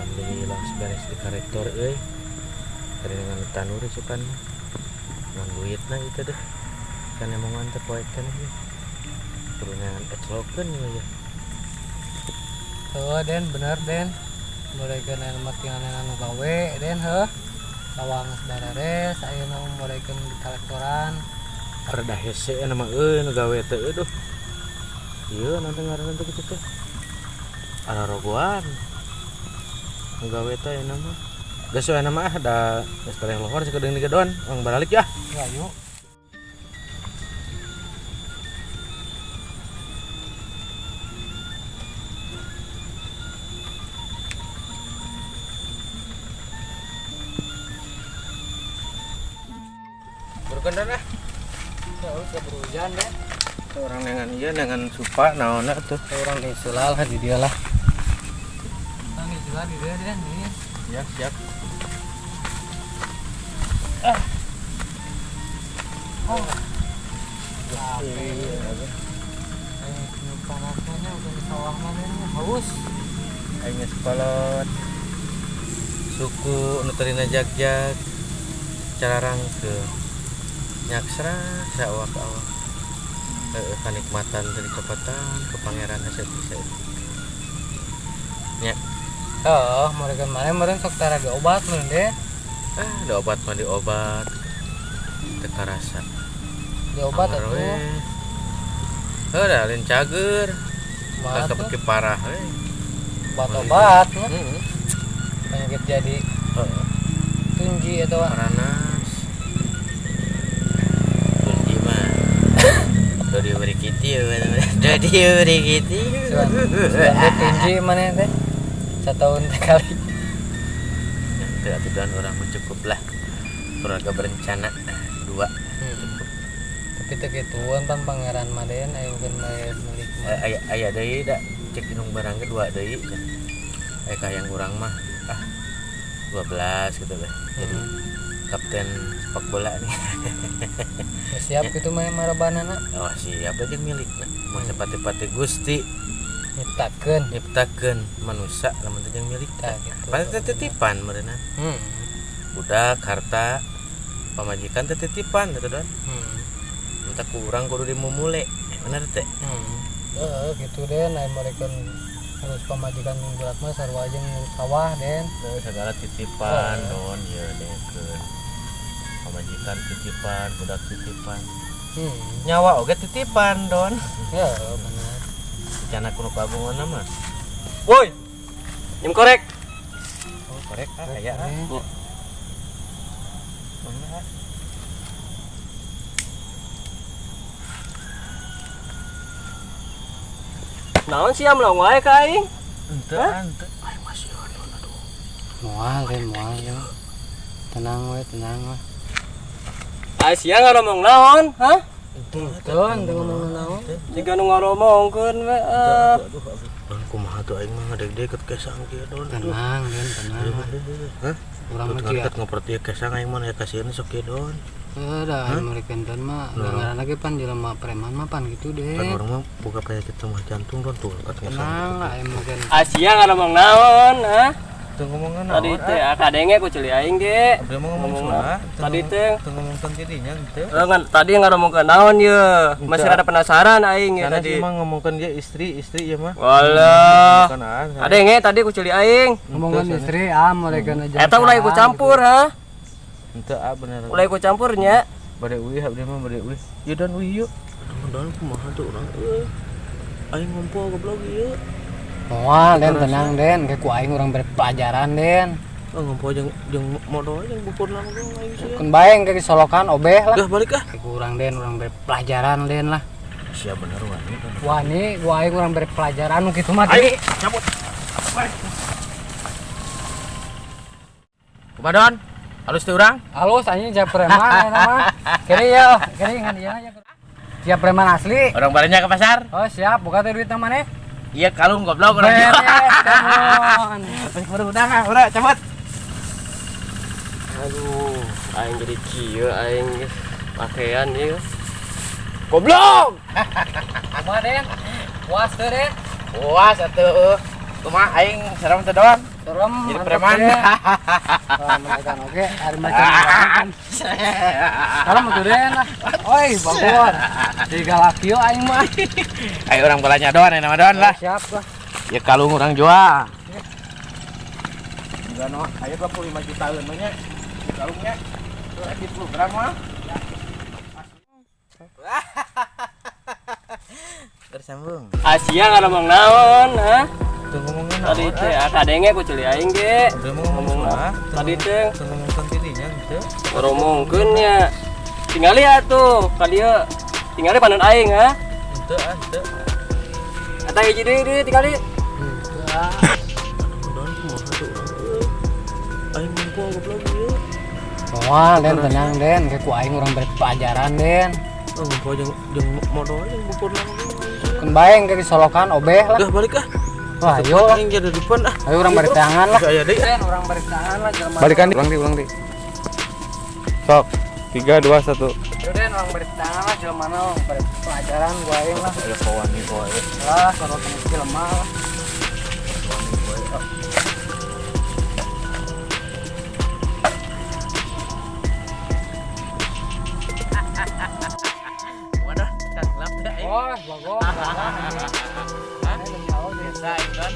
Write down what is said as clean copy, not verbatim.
Alhamdulillah beres di karektor euy. Tadi dengan tanur sukan mah. Ngan duitna itu deh. Kan emang teh poek keneh ya. Kudu neangan eclokeun ieu ya. Heuh Den, bener Den. Mulai mah tinggal nu gawe Den heuh. Sawah geus dareres, ayeuna mulai di karektoran. Rada hese na mah euy nu gawe teh aduh. Ieu nanti ngaranna teh kitu teh. Ararogoan. Nu gawe teh ayeuna mah. Geus we mah ah da geus tereh lohor sakedeung digedon, urang baralik ya. Ya yuk. Berkendan ah. Ya udah berhujan Den. Orang nengan ieu nengan supa naonna tuh. Orang di sulal lah di dia lah. Orang di sulal di dia Den nih. Ya, siap. Oh. Nu panasnya udah di sawah mah Den haus. Aing geus kolot. Suku nu terina jag-jag cararangkeul. Nyaksra saawak awak. Heeh, kanikmatan teu dicopotan ku pangeran asep bisa. Nya, Heuh, mereka mana meureun sok tara diobat meureun Den. Ah, da obat mah diobat. Teu karasa. Diobat Anger atuh. we. Heuh, da lain cager. Kumaha tuh? Kakep parah we. Obat-obat nya. Heeh. Penyakit jadi Heeh. tunji atau Paranas. Tunji mah. Dodi beri kitiu, dodi beri kitiu. Suan teh tunji mana teh? Satahun teh kali. Ya, teu atuh dan urang mah cukup lah. Keluarga berencana dua. Hmm. Tapi teu kituan pan pangeran mah Den aya mungkin milik mah. Eh, aya aya deui da cek indung barang ge dua deui. Aya kahayang urang mah ah 12 gitu deh. Jadi kapten sepak bola nih. Ya, siap gitu mah marabanana Oh siap aja milikna. Mah sepati-pati Gusti nyiptakeun. Nyiptakeun manusia lamun teh jeung milik. Tah gitu. Pasti teh titipan meureunna. Budak harta pamajikan teh titipan gitu don. Entah kurang kudu dimumule. Bener teh. Heeh, gitu Den, aya mereka ngurus pamajikan jeung budak mah sarua jeung ngurus sawah Den. Heuh, segala titipan don ieu dekeun. Pamajikan titipan, budak titipan. Nyawa oge titipan don. Ya, bener. Rencana kudu kagungan mah. Woi. Nyem korek. Oh, korek ah aya ah. Eh, Mana ah? Naon sih am laung wae ka aing? Henteu ah, henteu. Ay masih don aduh. Moal Den, moal Den. Tenang we, tenang we. Ah sia ngaromong naon, hah? Henteu Teu, teu ngomong naon. Jiga nu ngaromongkeun we. Ah. Aduh, aduh. Don kumaha tuh aing mah ngadeg-deg kesang kieu don. Aduh. Tenang Den, tenang. Hah? Urang mah Tuh cia. ngareket ngoperti kesang aing mah ya kasihan sok kieu don. Heuh, da aya mereka enten mah ngaranna ge pan jelema preman mah pan gitu Kan Den. urang mah boga penyakit lemah jantung don tuh kat ngesang. Tenang lah aya mungkin. Ah sia ngaromong naon, hah? Teu ngomongan Tadi teh ah kadenge ku ceuli aing ge. Abdi mah ngomong sunah. Tadi teh teu ngomong tentang dirinya henteu. Eh, ngan, tadi ngaromongkeun naon ye? Masih rada penasaran aing ye Karena tadi. sih mah ngomongkeun dia istri, istri ya mah. Walah. Bukan ah. Kadenge tadi ku ceuli aing. Ngomongan istri ah mereka aja. Eta ulah ikut campur, hah? Henteu ah bener. Ulah ikut campurnya. Bade uih abdi mah bade uih. Yeuh don uih yuk. Aduh don kumaha tuh urang euy. Aing ngumpul goblok ieu. Moal Den, tenang Den, kayak ku aing urang beri pelajaran Den. Oh, ngumpul jeung jeung modal jeung bukurna goblok aing sih. Kun bae kayak solokan obeh lah. Dah balik ah. Kayak ku urang Den, urang beri pelajaran Den lah. Sia bener wani. Wani, gua aing urang beri pelajaran nu kitu mah tadi. Cabut. Kumaha don? Halus teh urang? Halus anjing siap preman eta mah. Kene ya, kene ngan ieu aja. Siap preman asli. Orang barenya ke pasar? Oh siap, buka teh duit maneh. Iya kalung goblok urang. Beres, come on. Balik baru udang ah, urang cabut. Aduh, aing jadi kieu aing geus pakaian ieu. Goblok. Kumaha Den? Puas teu Den? Puas atuh. Kumaha aing serem teh doang. Serem. Jadi Mantep preman. deh. Wah, mereka oke, hari macam kan. Salam tuh Den lah. Oi, bagor. Jadi galak kieu aing mah. Ayo urang belanja Don, nama Don lah. Siap lah. Ya kalung urang jual. Juga no, ayo 25 jutaan mah nya. Kalungnya 70 gram mah. Bersambung. Asia ngaromong naon, ha? Tuh ngomongin Tadi teh ah kadenge ku ceuli aing ge. Udah mau ngomong lah. Tadi teh Tuh ngomongkeun tidinya gitu. ngomongkeun nya. Tingali atuh ka dieu. Tingali panon aing ha. Henteu ah, henteu. Eta hiji deui deui tingali. Henteu ah. Don kumaha tuh urang euy. Aing ngumpul goblok ieu. Moal Den, tenang Den, kayak ku aing urang beri pelajaran Den. Oh, ngumpul jeung jeung modal jeung bukur langsung. Keun bae engke disolokan obeh lah. Udah balik ah. Wah, ayo lah. Aing jadi depan ah. Ayo urang bari tangan lah. Aya deui. Den, urang bari tangan lah jelema. Balikan, ulang di, ulang di. Sok. 3 2 1. Ayo Den, urang bari tangan lah jelema na urang beri pelajaran gua aing lah. Ada kawan nih boy. Lah, sorotan jelema lah. Waduh, kan gelap teh aing. Wah, bagor. Biasa aing Don.